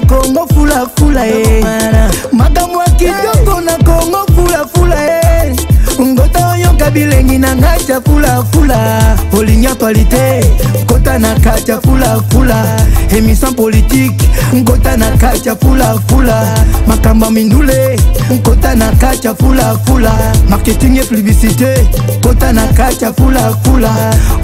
Kongo fulafula e makambo ya kitoko na Kongo fulafula e ngota oyoka bilengi na ngai tya fulafula olingi actualité kota na kati ya fulafula émission politique nkota na kati ya fulafula makambo ya mindule nkota na kati ya fulafula marketing et publicité kota na kati ya fulafula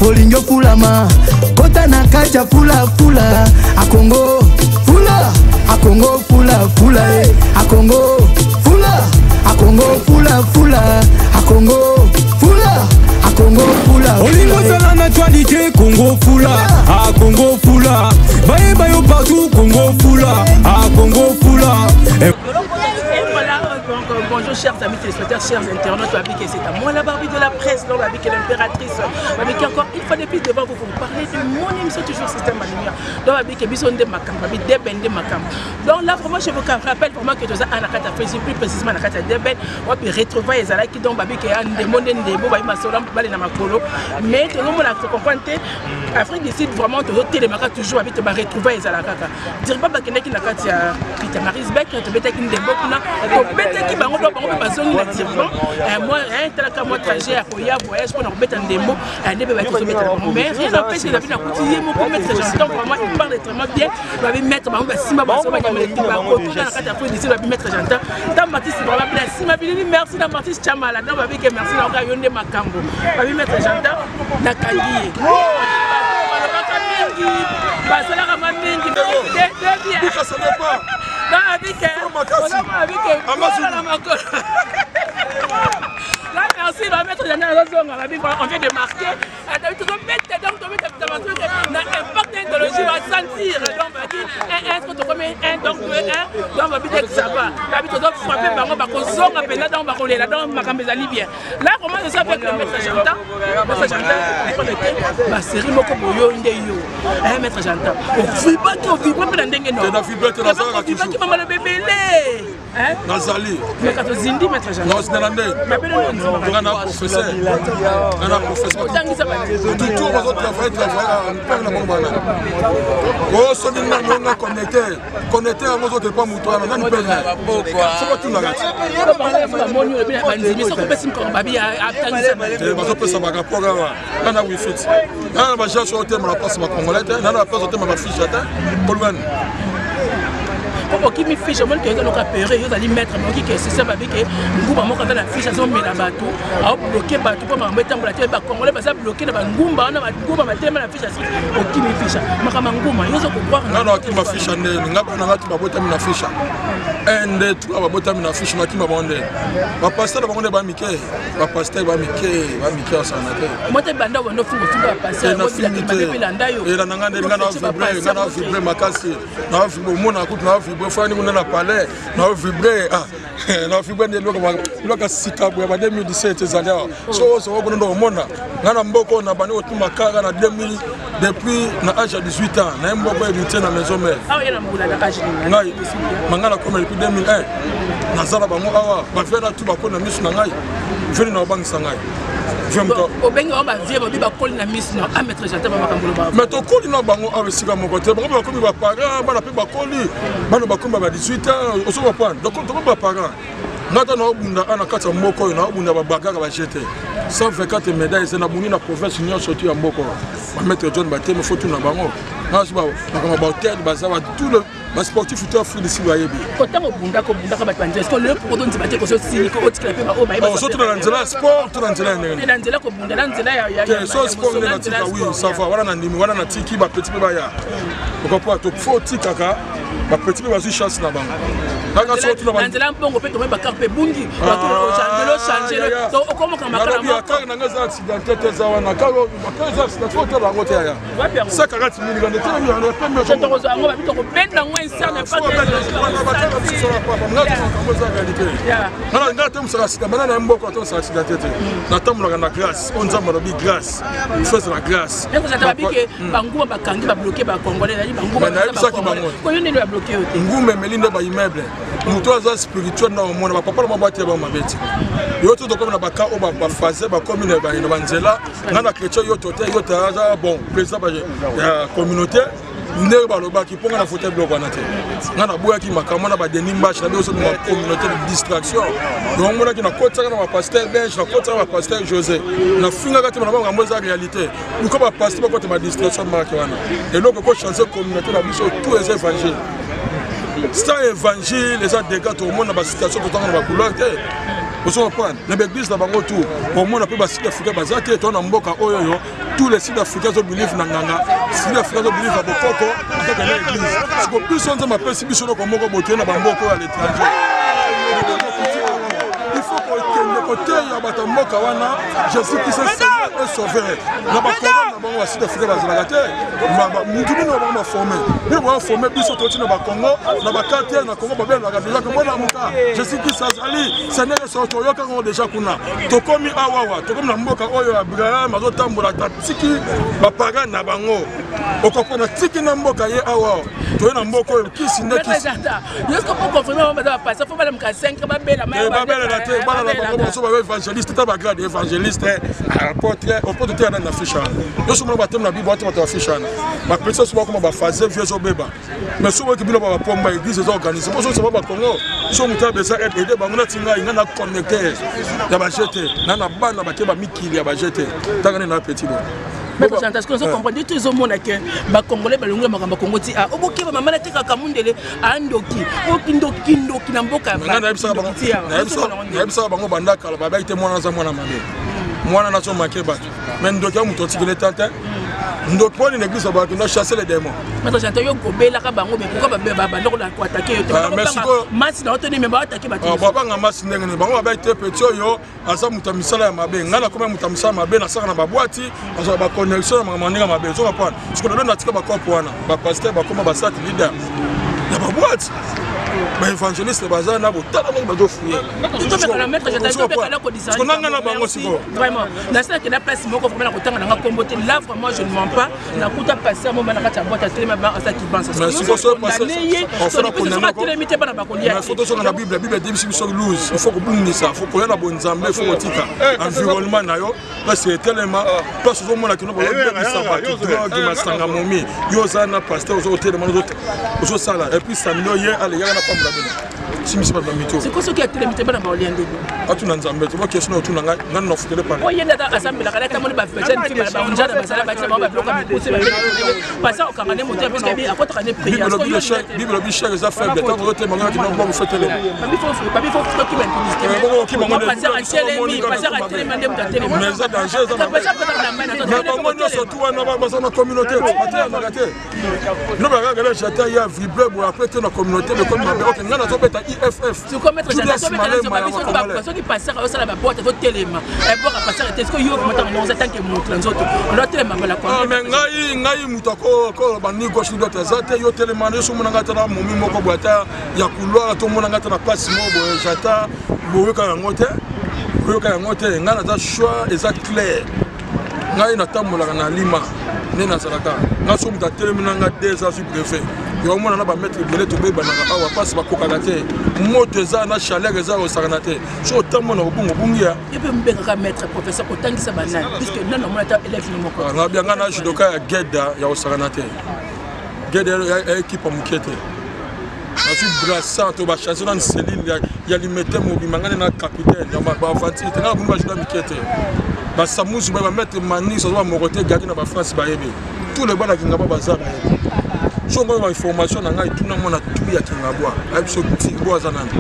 olingi ofulama kota na kati ya fulafula akongo fula akongo fulafula e akongo fula akongo fulafula akongo fula akongo fula. Olingo ozala na actualité, Congo fula, a Congo fula, bayeba yo partout, Congo fula, a Congo fula. Et voilà, donc, bonjour chers amis téléspectateurs, chers internautes, Babik, c'est à moi la Barbie de la presse, donc Babik l'impératrice, Babik encore une fois de plus devant vous pour vous parler de mon émission toujours Système à Lumière. Donc Babik, biso nde makambo, Babik Deben nde makambo. Donc là vraiment je vous rappelle vraiment que toza na kati ya Facebook, plus précisément na kati ya Deben, wapi retrouvailles ezalaki, donc Babik ya ndembo nde ndembo, bayi masolo bale na makolo. Mais tozomona comprendre te, Afrique du Sud vraiment tozotelemaka toujours, Babik ba retrouvailles ezalaka kaka. Dirba bakendaki na kati ya Peter Marisbeck, tobetaki ndembo kuna, tobetaki bango do bango mpe bazongi na Durban. Moi talaka moi trajet ya koya voyage mpona kobeta ndembo nde mpe bato tozobeta na bango, mais rien n'empêche que David akuti ye moko maître Janton, vraiment il parle extrêmement bien. Babi maître bango basimba baso banyamela bakotuna na kati ya Afrique du Sud, babi maître Janton ta Matisse vraiment bien simba bilili, merci na Matisse Chamala, donc babi ke merci na oka yo nde makambo, babi maître Janton nakangi ye balobaka mingi basalaka ma mingi na makolo. Là, merci, va mettre on vient de marquer. Tozobeta, donc tobeta na impact idéologie va sentir, donc badi 1 1 tokomi 1, donc 2 1, donc babi dès que ça va, babi tozo frapper bango, bakozonga mpenza, donc bakolela, donc makambo ezali bien. Là comment je avec le maître Jantan, maître Jantan comprendre te basérie moko boyo nde yo maître Jantan ovibaki, ovibre mpe na ndenge novibaki mama lobebele. Nazali tozindi maître Jantan nde toka na professeur, nga na professeur toujours bazotravaille travaille mpere na bango bana oyo soki nani onga connecte connecte yango ozokepa moto wana nani pene soki otunaka ti bazopesa barapport awa nga na wifi ti nga na bagence oyo otemela place bacongolais te, nga na baplace otema bafiche te kolwani. Okimi fiche, omoni ke ozaloka pere, yo ozali maître, mais oki ke système babi ke nguba moko aza na fiche, azomela bato, aobloke bato mpo makambo etambola te. Bacongolais baza bloke na bangumba wana, bangumba batelema na fiche. Okimi fiche, makambo ya nguma yo oza kokroire. Nga na akima fiche ndeni? Nga bana nga ti babotami na fiche 1 2 3, babotami na fiche, nakima bango ndeni? Bapaster na bango nde bamike, bapaster bamike, bamike asana te. Mote banda wando ofinga ofinga bapaster, elanda yo. Elanda nga nde nga na vibre, nga na vibre makasi, na vibre omona kutu na vibre fani kuna na palais, na vibre na vibre nde eloko sika boye ba 2017 ezali awa. So osoko kuna nde omona nga na mboka oyo na bandi kotuma kaka na 2000, depuis na age ya 18 ans naye mboka héritier na maison mère. Ngai manga nakoma depuis 2001, naza na bango awa, bavie na tu bakoli na miso na ngai, veni na babangisa ngai. Obengi bango bavie, babi bakoli na miso na maître Jantin, bamakambo loba. Mais tokoli na bango awa esika moko te, bango bakomi baparent, bana mpe bakoli, bana bakomi ba 18 ans, oso baprendre, donc tokomi baparent. Nga ata naobunda a na kati ya mboka oyo, naobunda babagaka bagete 124 médaille eza nabungi na province nyonso tu ya mboka oyo. Bamaître John bateme fo tuna bango ngaso makambo bahotel baza ba tout le basportif to Afrique du Sud bayebi. Kotango obundaka, obundaka bato banzela, siko lelo poko tondima te kososili ko otikala mpe baoyo bayeba. So tuna na nzela ya sport to na nzela ya ndenge? Na nzela kobunda, na nzela ya te. So sport nde natika, oui, ça va, wana na ndimi, wana natiki bapetit mpe baya okopoa to fo otikaka bapetit mpe bazwi chance na bango. Kaka so tuna na nzela mbongo mpe tomoi bakar mpe bungi lelo change okomoka makala. Kar na nga eza accidenté te, eza wana kar eza accidenté, otala yango te yaya, 140 mille rand etelemi yango pembe. Tokozwa yango, babi tokobenda yango inserne. Eza réalité. Nga atemisaka sika bana na ye mboka, atemisaka accidenté te, natambolaka na grâce oyo Nzambe alobi grâce, faut ezala grâce. Babike banguma bakangi babloke bacongolais, ezali banguma. Nayebisaki bango. Koyo ndenge babloke yo te. Nguma emeli nde baimmeuble, moto aza spirituel na omona bapapa na mabwati ya bango mabe ti yo to tokomi na baka oyo bafase bakomi na banzela. Nga na chrétien, yo to te, yo te aza bon président ya communauté. Ndenge balobaki mpo ngai nafuta biloko wana te, ngai naboyaki makambo wana. Badeni mbashi na biso ma communauté de distraction. Donc monaki nakotisaka na bapasteur Benge, nakotisaka bapasteur José, nafingaka te. Bana makambo eza réalité. Pourquoi bapasteur bakota badistraction marke wana? Eloko ekochange communauté na biso tout eza évangile. Sans évangile eza dégâts. Tokomona basituation, totanga na bacouleur te. Ozo comprendre? Na baeglise na bango tout, omona mpe basud africain baza te. To na mboka oyo oyo, tous les sud africains azobilive na nganga, sud africain azobilive na bokoko, azokende na église. Siko biso, Nzambe apesi biso eloko moko botoye na bamboka oyo ya l'étranger, il faut kokende koteya bato ya mboka wana Jésus Christ Seigneur et Sauveur. Na bakongo na bango, basud africain bazalaka te. Mutu bino bango baforme, bino baforme biso, toti na bakongo na bakate na Kongo, babelaka déjà komona moka Jésus Christ azali Seigneur et Sauveur. Toyoka yango déjà kuna. Tokomi awawa, tokomi na mboka oyo Abraham azotambola, tatiki bapagan na bango, okopona tiki na mboka ye. Awa toye na mboka oyo kisi nde kisi. Babelaka te, bana na bango baso baba évangéliste ta bagrade évangéliste, apôtre, apôtre te. Yana na fiche wana nyonso, mona bateme na Bible ate bato ya fiche wana bapesi so bakoma baphase vie ezobeba. Mais soki oyoki bino bapomba église eza organise mpo soki bakongo so moto abesa aide bango nati ngai ngai na connecte ya baje te na bana bake bamikili ya baje te ntanga nde na petit bo. Maître Chantal, ce qu'on comprend tout, ezomona ke bacongolais balongola makambo ya Kongo ti a obokeba mama natekaka mundele andoki okindoki ndoki na mboka ya Nayebisaka bango banda kala, babaki te. Mwana aza mwana mabe, mwana nazomake bato, mais ndoki ya moto atikeli ta te. Ndoki mpo nini église babaki no chasser les démons? Maître Chantal, yo kobelaka bango, mais pourquoi bandoko na koattaquer yo te? Masi na otoni, mais baattaquer bato. Babanga masi ndenge nini? Bango babaki te. Petit oyo aza moto ya misala ya mabe. Ngai nakomi moto ya misala mabe, nasaka na babwati, nazwaka baconnexion na makambo ndenge mabe. Ozoka pana siko lelo natika bakope wana, bapasteur bakoma basati leader ya babwati, baévangéliste baza na botala ndenge bazofuye nanga na bango sikoyo. Vraiment, nasalaki na place moko, vraiment nakotanga nanga kombo te. Là vraiment, je ne mens pas, nakuta pasteur moko na kati ya boîte, atelemi, asalaki bansa, te bana bakolia. Faut tozonga na Bible. Bible edebisi biso loose. Il faut kobungisa, faut koya na bonzambe, il faut kotika environnement na yo place etelema, place ozomona kino bazobebisa bato, drogue, masanga, momi. Yo oza na pasteur, oza kotelema, ozosala. Et puis samedi oye aleyaka na pambola bino, simisi bato na mito. Siko soki atelemi te, bana baolia ndenge? Atuna Nzambe te. Bakestion otuna ngai, ngai nafutele pane. Oye nde asambelaka, ata moni bajeune fille banjana bazala batia bango babiloko ya mikuse, pasa okanga nde moto puisque bi akotaka nde prière. Bible lobi chair eza faible. Ntango ozotema ngai kino mbongo fetele. Babi faut tokima impudicité. Pasteur atelemi, pasteur atelemi nde moto atelemi. Mais eza danger, eza mais bango nyonso tu wana baza na communauté, batelemaka te. Bino bakaka jata ya vibre boye, après te na communauté bekomi mabe. Ok, ngai nazobeta iff. Soki pasteur azosala baboite, azotelema eboka pasteur te. Soki yo matanga ndongo oza tanke moto na nzoto, otelema mbala. Mais ngai moto akoloba ni gauche ni droite aza te. Yo telema, yo so omona ngai ata na momi moko boye, ata ya couloir, tomona ngai ata na place moko boye, jata boyoka yango te, boyoka yango te. Ngai naza choix eza clair. Ngai natambolaka na lima nde nazalaka. Ngai so moto atelemi na ngai deux azwi brevet. Yo omona na bamaître ebele tobebanaka awa, mpasi bakokaka te. Moto eza na chaleur, eza kosakana te. So otambola kobunga, obungi ya. Yo mpe mobengaka maître professeur, kotangisa banani? Puisque nano amona ata élève no moko. Nabi ngai na judoka ya geda ya kosakana te. Geda ya ekipe moke te. Nazwi brassard to bachange nani cellule ya Limete mobima. Ngai na capitaine ya baaventure te. Ngai nabungi bajuda mike te. Basamusu baye, bamaître Manis aza bamoko te, gaki na bafrance bayebi, tous les bana Kingabwa baza bayebi. So ngai bainformation na ngai, tuna mwana tu ya Kingabwa, ayebi so Tirbo aza nani.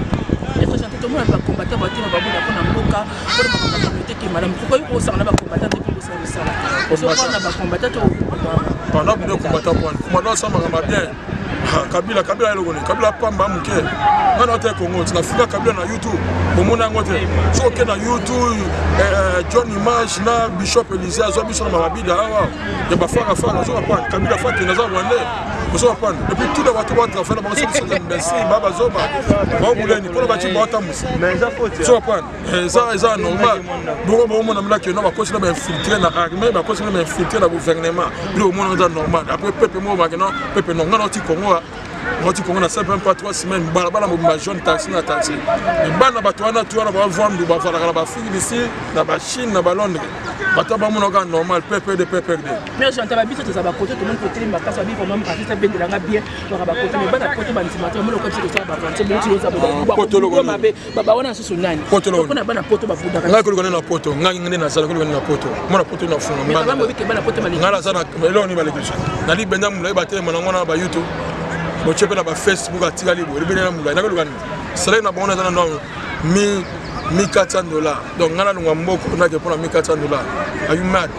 Tomona bacombattant batema babunda mpona mboka, mpona makambo ya communauté ke malamu. Pourquoi yo kosanga na bacombattant te mpo bosala mosala? Ozokona bacombattant to? Pendant bino combattant pwani combattant asamaka bien. Kabila, Kabila eloko nini? Kabila pamba moke. Ngai na te Congo nafinga Kabila na YouTube, bomona yango te. Soki oke na YouTube, John Image na Bishop Élysée azwa biso na mababida awa ya bafarafara. Ozoka pwane Kabila fakende aza rwandais, ozoka pwane. Et puis tous les bato batravaille na bango, soki soki imbécile, ba bazoba baobuleni mpona bati baotambusa. Ozoka pwane, eza normal. Bongo bomona mina keno bakosi na bainfiltré na armée, bakosi na bainfiltré na gouvernement. Bilo omona eza normal. Après peuple moko bakeno peuple no ngai nauti Kongo. Nauti Congo na même pas 3 semaines, balabala mobimba jaune taxi na taxi. Mais bana bato wana tu wana bavandu bavalaka na baafrique du Sud, na bachine, na balondres. Bato bamonaka normal, PPD, PPD. Mais j'entends ba biso toza ba côté tout le monde côté makasi ba vraiment makasi ça bendela nga bien baka ba côté mais bana côté bandima te bamona biso toza ba vente mais oza ba poto loko mabe baba wana susu nani poto loko pona bana poto bavudaka ngai koluka na poto ngai ngai nazala koluka na poto mona poto na funa mbanga bango bike bana poto maliki ngai naza na eloko ni baleki na libenda mulayi batelema nango na ba youtube botie mpe na ba facebook atikali boye libenda na mulayi nakoluka nini salaire na bango naza na nano 1400 dollars. Donc ngai nalongwa mboko nake mpona 1400 dollars, are you mad?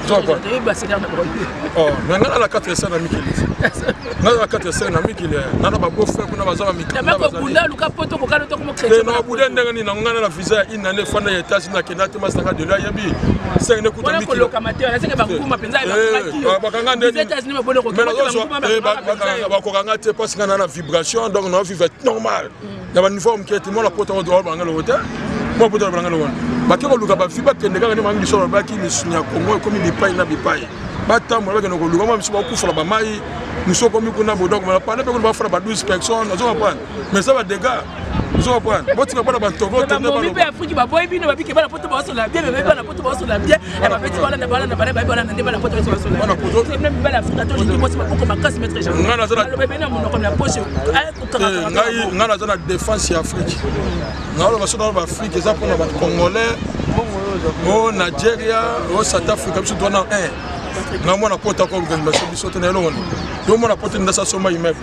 Mais ngai na 4 5 na mikili, ngai na 4 5 na mikili, nana babeau-frère kuna baza bamikilinabude ndenge nini nango. Ngai na visa ya une année fanda ya États-Unis, nakenda te, masi nanga delo ayebi senge nde kuta bakanga ndebakokanga te, mpasi ngai na na vibration. Donc na vivre normal na baniveau moke te. Mwana poto balanga loko te, mwana poto balanga loko bake koluka bafi, bakende kaka nde bangi biso. Balobaki misuni ya Kongo ekomi bipai na bipai, batambola bakende koluka. Mwa biso bakufala bamai mosu okomi kuna bodoko pale mpe kuna bafala ba 12 personnes. Ozo comprendre? Mais eza badégâts, ozo comprendre? Botika mpona bantogo. Mpe Afrique baboyi bino, babike bana poto baosola bien, mais bana poto baosola bien, babeti balanda balanda balanda balanda nde bana poto baosola bien. Mibali Afrique tolingi mwasi maboko makasi, maître Jean aloba na monoko na poche. Ngai naza na défense ya Afrique. Naoloba so naloba Afrique eza mpona bacongolais o Nigeria o South Africa, biso towana 1. Ngai mwana kota kobiso biso te na eloko nini. Yo mwana poto ndasa somba immeuble,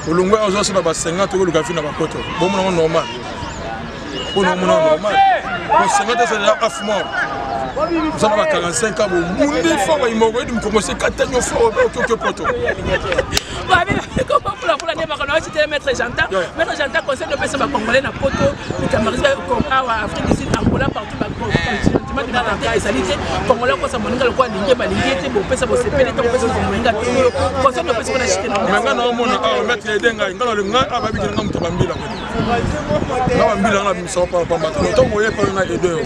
olongwe ozosala ba 50, okoluka vi na bapoto, bomona ngo normal, mpona omona normal bo 50 ezala af mort. Oza na ba 45 ans, bomundi fort, bayimoko edi mokongo se katani yo fort, okoki poto. Fulafula nde makambo na maître Janta. Maître Janta, conseil topesa bacongolais na poto, awa Afrique du Sud, Angola, partout, sentiment de te ezali te. Congolais kosa moninga lokola alingi balingi ete bopesa bosepeli te, bopesa moninga te. Conseil topesa mpona chite na nga naomona awa, maître ede ngai, nga nalinga awa, babikela nga moto bambila nga bambila nga nabimisa pamba te. Ntongo oye pano na ede yo,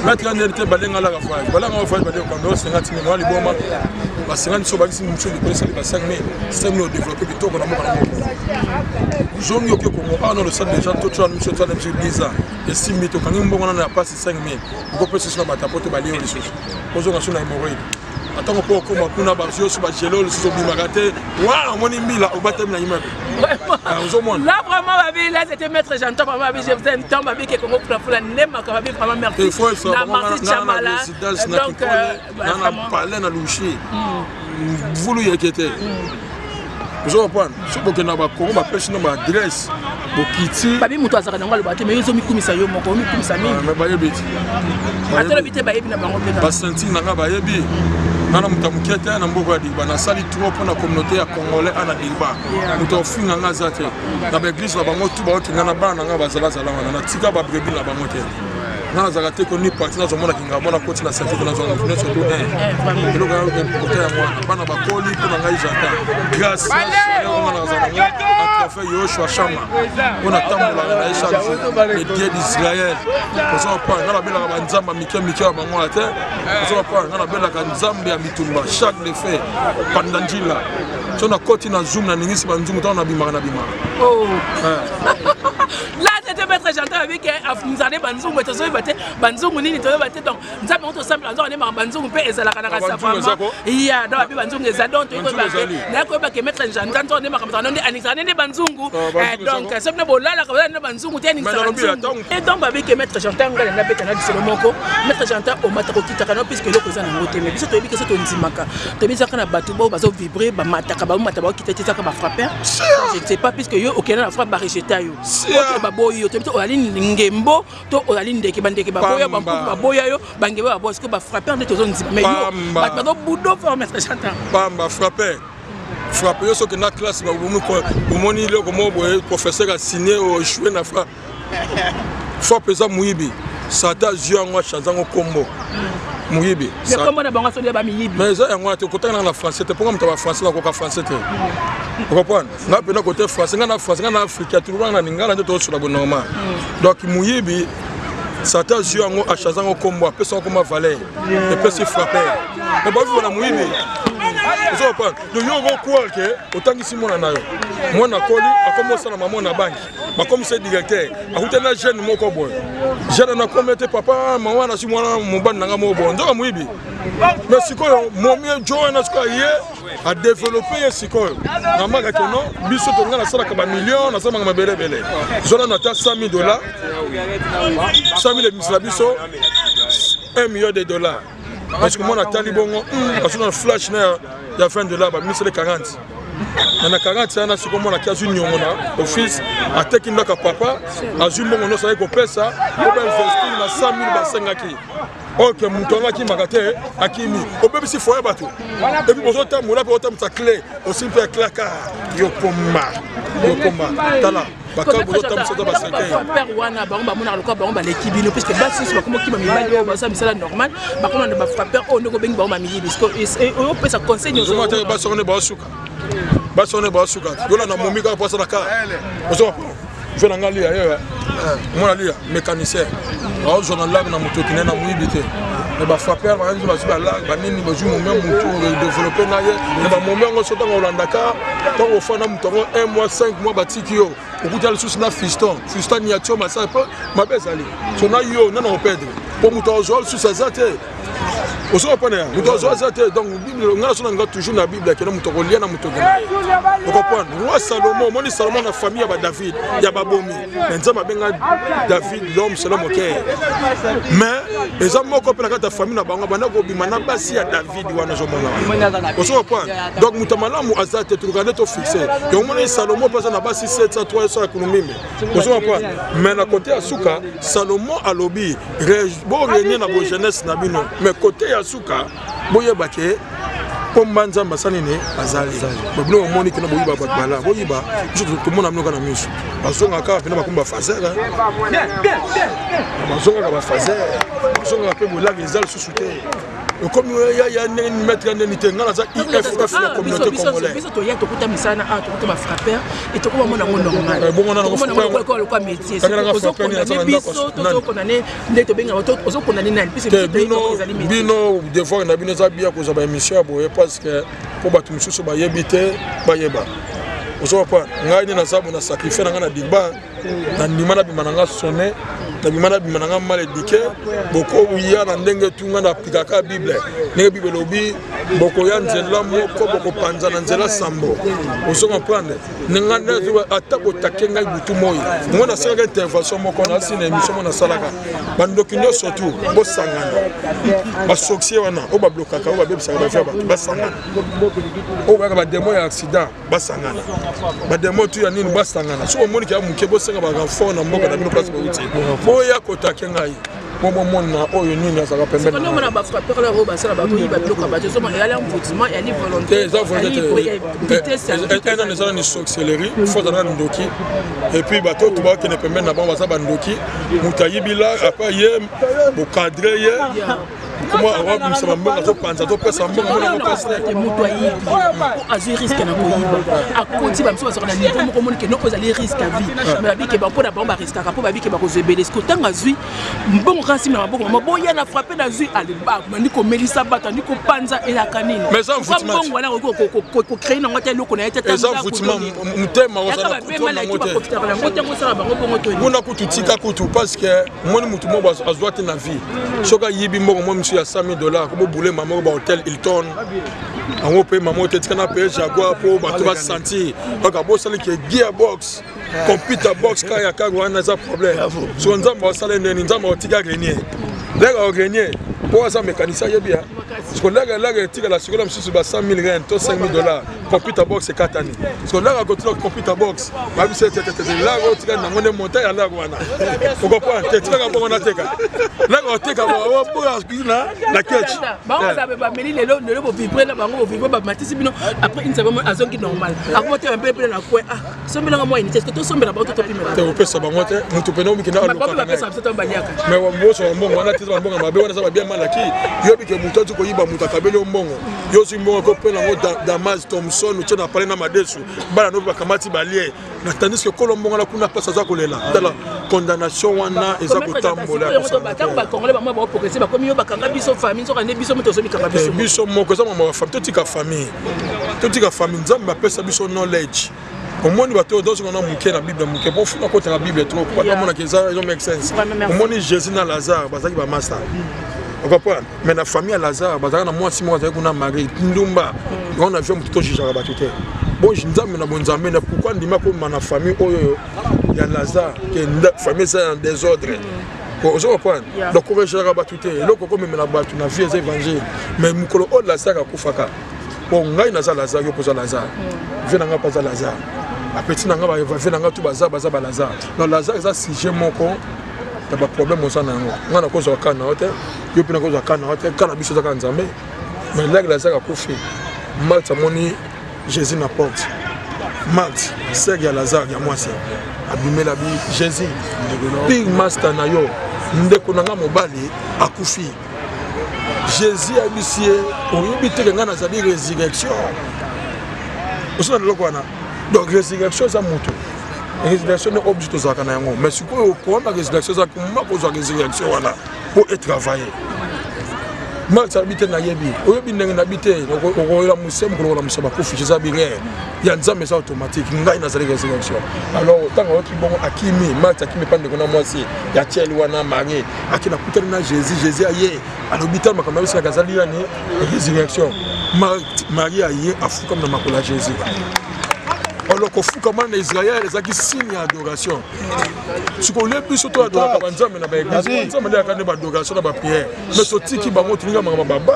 maître, ndeni te balenga laka voyage, balenga voyage, balenga pamba osenga timi mwa liboma basenga so bakisi mosusu likolo esali ba 5000 5000, odéveloppe kitoko na mboka na moko, ozongi oke Kongo awa na losali déjà totyana miso, totyana biso 10 ans esimbi, tokangi mbongo nano ya pasi 5000, okopesa so na bato apo te balio lisusu, ozonga so na hémorroïde atango mpo okóma kuna bazwi so bagelo lisusu obimaka te wa omoni mbila obatami na immeuble, ozomona. Là vraiment babi, là c'était maître Janton, vraiment babi, je vous aime tant, babi ke Congo Fulafula nemaka babi, vraiment merci na Marti Chamala. Donc na palais na lushi mvulu yeke te, ozo comprendre? So bokende na bakongo, bapesi no baadresse, bokiti. Babi moto azalaka nango aloba te, mais ozomikumisa yo moko, omikumisa mingi. Bayebi ti. Atolobi te, bayebi na bango mpe. Basentire na nga, bayebi nga na moto ya moke te na mboka ya Dirba. Nasali trop mpo na communauté ya congolais a na Dirba. Moto aofinga nga aza te. Na baeglise na bango tu baokinga na bana na nga bazalazala wana, natika babrebis na bango te. Nga nazalaka te koni parti, nazomonaki nga mona koti na sante te, nazwa moto nyonso to eloko ya importe yango wana. Bana bakoli mpo na ngai jardin grâce nga nazala nango à travers Yoshua Shama mpo natambolaka na ye chaque jour, le Dieu d'Israël. Oza comprendre? Nga nabelaka banzambe ya mike mike ya bango wana te, oza comprendre? Nga nabelaka Nzambe ya bitumba, chaque defe panda njila. So nakoti na zoom, naningisi banzungu, ntango nabimaka nabimaka. Là c'était maître Chantal avec nzale banzungu, tozoyeba te banzungu nini, toyeba te. Donc Nzambe ngo tosambela, nzambe andemaka banzungu mpe ezalaka na kasa vraiment ya donc babi banzungu eza. Donc naye koyeba ke maître Chantal nzambe andemaka moto nde aningisaka nde banzungu. Donc soki bino bolalaka boza nde banzungu te, aningisaka nzungu. Et donc babi ke maître Chantal ngai nabeta na lisolo moko. Maître Chantal, omata kokitaka no puisque eloko eza nango te, mais biso toyebi ke so tondimaka, toyebi ezaka na bato bao bazovibre, bamataka, baomata, baokita te, ezaka bafrappeur. Je ne sais pas, puisque yo okenda na frappe, barejeta yo, oke baboyi yo, toyebi te ozali ngembo to ozali ndeke. Bandeke baboya, bampuku baboya yo, bangembo baboya, sikoyo bafrappeur nde tozondima, mais yo bato bazobudo fort, maître Chantal. Pamba frappeur, frappe yo soki na classe omoni eloko moko boye, professeur asigne oéchoué na frappe. Frappe eza moyibi. Satan azwi yango, achange yango kombo moyibi. Kombo na bango asoli ya bamiyibi. Mais eza yango wana te. Kotanga na français te mponga moto ya bafrançais, nakoka français te, ocomprendre? Nga mpena kote français, nga na français, nga na Afrique atulubanga na lingala nde tozosola bo normal. Donc moyibi, Satan azwi yango, achange yango kombo, apesi yango kombo valeur, epesi frappeur. Mais baviva na moyibi. Ozo comprendre? Donc yo oko croire que otangisi mwana na yo, mwana akoli, akomi osala mama na banki, bakomisa directeur, akutani na jeune moko boye, jeune na komi ete papa mama na si mwana mobali na nga moko boye, nzoka moyibi. Mais sikoyo momie jo wana sikoyo ye adeveloppe ye sikoyo na maka ke non, biso tonga nasalaka bamillion, nasalaka mabele ebele, zwana na ata 100 000 dollars, 100 000 ebimisela biso 1 million de dollars. Parce que mwana atali bongo, parce que na flash na ya 20 dollars babimisele 40 na 40 wana. Sikoyo mwana aki azwi niongo na office, ateki ndako ya papa, azwi mbongo nyonso aye kopesa po bainvestir na 100 000 basengaki. Ok, moto yango akimaka te, akimi, obebisi foyer bato. Et puis bozotambola mpe otambwisa clé osi mpe ya claka, yo pomba, yo pomba, tala bakambo ozotambwisa ata bacercueil. Père wana, bango bamonaka lokola bango baleki bino, puisque basi nyonso bakoma okima mibali oyo basala misala normal, bakoma na bafrappeur oyo ndenge obengi bango bamiyibi. Oyopesa conseil nyonso? Te, basi yango nde baosuka, basi yango nde baosuka. Yola na momi kaka po asala kaka ozo ve na nga lia ye mwana lia mécanicien aozwa na lag na moto okende na moyibi te. Me bafrappeur bayanzi bazwi balag banini, bazwi mome motu développe na ye. Me bamome yango so ntango olandaka, ntango ofanda moto yango 1 mois, 5 mois, batiki yo, okuta lisusu na fiston, fiston niatio masala mpo mabe ezali so na yo nana opedre mpo moto azwa lisusu aza te. Ozo comprendre ya moto azwa aza te. Donc Bible, ngai naso na nga toujours na Bible, akende moto akolia na moto okende. Okomprendre roi Salomo, omoni Salomo na famille ya badavid ya babomi, mais Nzambe abenga David l'homme selon mon cœur. Mais eza moko mpe na kati ya famille na bango banda kobima na basi ya David wana, ozomona wana, ozo comprendre. Donc moto ya malamu aza te, toluka nde tofixe yango. Omoni Salomo mpe aza na basi 700, 300 ya kulumimbe, ozo comprendre. Mais na kote ya suka, Salomo alobi borenie na bojeunesse na bino, mais kote ya suka boyeba ke pomba Nzambe asali nini azali babino. Omoni kena boyiba bato bala boyiba, biso tomona bino kaka na miso. Bazongaka kaka mpena bakomi bafaser, bazongaka bafaser, bazongaka mpe bolaka eza lisusu te. Ekomi ya ndenge maître ya ndeni te, ngai naza IFF ya communauté congolaise. Biso toya, tokuta misala na awa, tokuta bafrappeur e tokoma mona yango normal. Bongo nana Tokomona yango lokola métier. Ozokondane biso, tozokondane nde tobengaka, ozokondane nani? Biso te bino ezali métier. Bino devoir na bino eza bia kozwa baémission ya boye, parce que mpo bato mosusu bayebi te bayeba. Ozo comprendre, ngai nde naza bo na sacrifie na ngai na Durban, na ndima nabima na nga sonne, nabima, nabima na nga mal éduqué. Bokoya na ndenge tu ngai naaplikaka Bible, ndenge Bible elobi: bokoya nzela moko, bokopanza na nzela sambo. Ozo comprendre, nga ata botake ngai butu moi, ngo nasalaka intervention moko nasi na émission moko nasalaka, bandoki nyonso tu bosangana, basorcier wana oyo bablokaka, oyo babebisaka bavie ya bato basangana, oyo bayaka bademo ya accident basangana, bademo tu ya nini basangana. Soki omoni ya moke, bosenga barenfort na mboka na bino place bauti, boya kotake ngai po bomona oyo nini azalaka pembeni. Omona bafrappeur oyo basala, bakoyiba biloko ya bato, ezomona eyali envoûtement, eyali volonté. Eza volonté te, nano eza nani sorcellerie, fo azala na ndoki. Et puis bato oyo bakende pembeni na bango baza bandoki. Moto ayibi la apa ye, bocadre ye koma awabimisa bambongo, azopanza, azopesa mbongo, mona kopesa. Te, moto ayibi azwi risque na koyiba, akoti bamiso bazalaka na niveau moko, omoni ke noko ezali risque ya vie, mais babike mpo na bango bariskaka mpo babike bakozwa ebele. Siko ntango azwi mbongo kaka nsima na maboko, mama boya na frappe, nazwi, andi komelisa bato, andi kopanza, elaka nini? Mais eza envoûtement. Mbongo wana kocréer nango ata eloko na ye te. Eza envoûtement, motema ozala contrôle nango te. Baprofitaka yango ntango osala bango bongo to? Kuna kutu tika kutu, parce que moni motu moko azwa te na vie, soki ayibi mbongo mwa misu ya 100 000 dollars, kobobule mama moko bahotel Hilton yango mpe mama te, tika na paye Jaguar mpo bato basentir kaka bosaliki gear box, computer box kaka ya kaka wana eza problème. Soko Nzambe asala ndeni, Nzambe akotika renier leka orenier mpo aza mécanicien, ayebi ya siko leka leka etikala sikola mosusu ba 100 000 rand to 5 000 dollars, computer box ekatani. Siko leka kotika computer box, babisa etetetete laka otikali nango nde monta ya laka wana, okoprendre te, tikaka bongo nateka laka oteka boya na ketch. Bango bazala bameli lelo lelo, bovibre na bango, bovibre, bamatisi bino. Après une semaine azongi normal, akoma te mpe na coin, ah, sombelanga mwa unité. Tosombela bango to topimela? Te, opesa bango te, motu pene omikenda. Bango bapesa biso to baliaka. Mais boso bambongo wana te, eza bambongo mabe wana, eza babia malaki, yoyebi ke motu azi koyiba. oyiba moto akabeli yo mbongo, yo ozwi mbongo kopela yango Damas Thomson, otie na pale na madesu, bana no bakamati balie na, tandis que kolo mbongo na kuna place aza kolela. Tala condamnation wana eza kotambola. Biso moko eza mama bafamille, totika famille, totika famille. Nzambe apesa biso knowledge. Omoni bato oyo tozonga na moke na Bible moke, po funa kotanga Bible trop, po bato bamonaka eza ezo make sense. Omoni Jésus na Lazare bazalaki bamasta, ocomprendre? Mais na famille ya Lazare bazalaka na mwasi moko azalaki kuna, Marie ndumba. Yango na vie moto tojugeaka bato te. Bon, Nzambe na bonzambe na pourquoi ndima koma na famille oyo ya Lazare ke famille eza en désordre, ozo comprendre? Donc koregelaka bato te. Eloko okomemela bato na vie eza évangile. Mais mokolo oyo Lazare akufaka, po ngai naza Lazare, yo mpoza Lazare, vie na ngai mpo aza Lazare, bapeti na ngai, bavie na ngai tu baza balazare. Donc Lazare eza sujet moko ya baproblème oza na yango. Ngai nakozwa ka na yo te, yo mpe nakozwa ka na yo te, ka na biso eza kaka Nzambe. Mais laki Lazare akufi, Marthe amoni Jésus na porte. Marthe, sœur ya Lazare ya mwasi, abimela bi Jésus, big master na yo, ndeko na ngai mobali akufi. Jésus ayebisi ye: oyebi te ke ngai nazali résurrection? Osona leloko wana. Donc résurrection eza moto, résurrection nde oyo biso tozalaka na yango. Mais sikoyo problème ya résurrection eza koma kozwa résurrection wana mpo etravaille. Marthe alobi te: nayebi, oyebi ndenge nayebi te okoyela mose mokolo kolamusa bakufi. Eza birere ya Nzambe, eza automatique. Ngai nazali résurrection. Alors ntango ayoki bongo, akimi. Marthe akimi epa ndeko na mwasi ya tiele wana Marie. Ake nakutani na Jésus. Jésus aye, alobi: tala makambo abisalaka, azali yani résurrection. Marie aye, afukami na makolo ya Jésus. Alors kofukama na Israel ezalaki signe ya adoration. Sikoyo olie biso to adoraka banzambe na baeglise, nzambe nde ayaka nde baadoration na baprière, mais totiki bango, tolinga makambo baba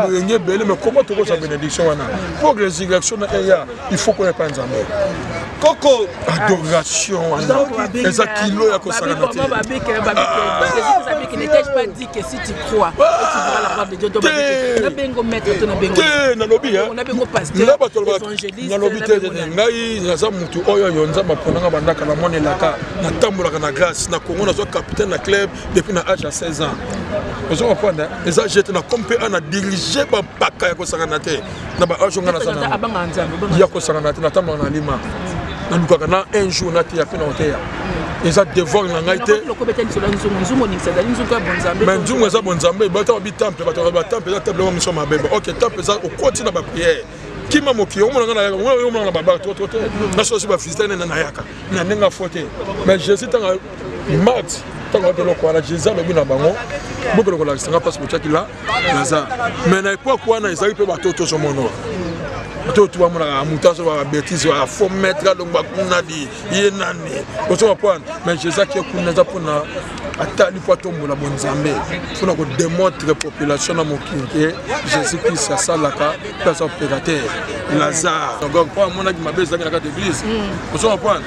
loyenge ebele. Mais comment tokozwa bénédiction wana? Mpo résurrection na eya, il faut koya epa Nzambe. Koko. Adoration wana eza kilo ya kosakana te. Que si tu crois, tu verras la gloire de Dieu. Te, nalobi nalobi te, ngai naza mutu oyo oyo Nzambe aponanga bandaka na mwana elaka. Natambolaka na grâce na Congo, nazwa capitaine na club depuis na âge ya 16 ans. Ozo comprendre? Eza jete na comme mpe ana dirige bampaka ya kosakana te na ba âge nga naza ya kosakana te. Natambolaka na lima, nalukaka na un jour nateya mpe na koteya, eza devoir na ngai te. Mais nzungu eza bonzambe. Bato babi temple, bato batemple eza temple miso mabe. Ok, temple eza okoti na baprière, kima mokili. Omona nga nayaka, omona na babara to te, nasosi bavisite nene nayaka na ndenge afo te. Mais Jésus, ntango Marthe, ntango ayoki eloko wana, Jésus alobi na bango: bokende kolakisa nga place botiaki la Lazare. Mais na époque wana ezalaki mpe bato tozomona, bato oyo bamonaka moto azo babêtise, afo maître alongwa kuna di ye nani, ozo comprendre? Mais Jésus ake kuna eza mpona atali mpo atombola bonzambe, mpona kodémontre population na mokili ke Jésus Christ asalaka mpe aza opérateur. Lazare, donc mpo amonaki mabe ezalaki na kati église, ozo comprendre,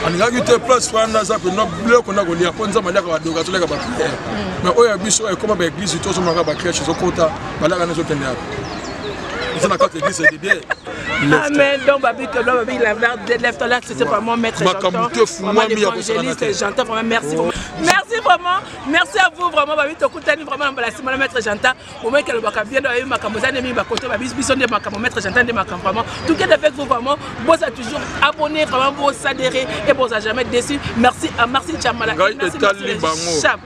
alingaki te place wana aza mpena biloko na kolia, mpo Nzambe aliaka badoka, azoliaka baprière. Mais oyo ya biso ekoma baeglise, tozomonaka bacrèche ezokota, balaka na ezokende yaka, eza na kati église de Amen. Donc, Babi, que l'homme, Babi, lève-toi là, c'est vraiment maître. Makambo te fumwami ya kosakana te. J'entends vraiment, merci. Merci vraiment. Merci à vous vraiment, Babi, tokutani vraiment na nsima na maître Janta. Au moins, que le baka bien, babi, makambo, zane mi bakoto, babi, biso nde makambo, maître Janta nde makambo, vraiment. Tout cas, avec vous, vraiment, vous êtes toujours abonné, vraiment, vous adhérez et vous n'êtes jamais déçu. Merci à Merci Chamala. Merci, merci, Chap.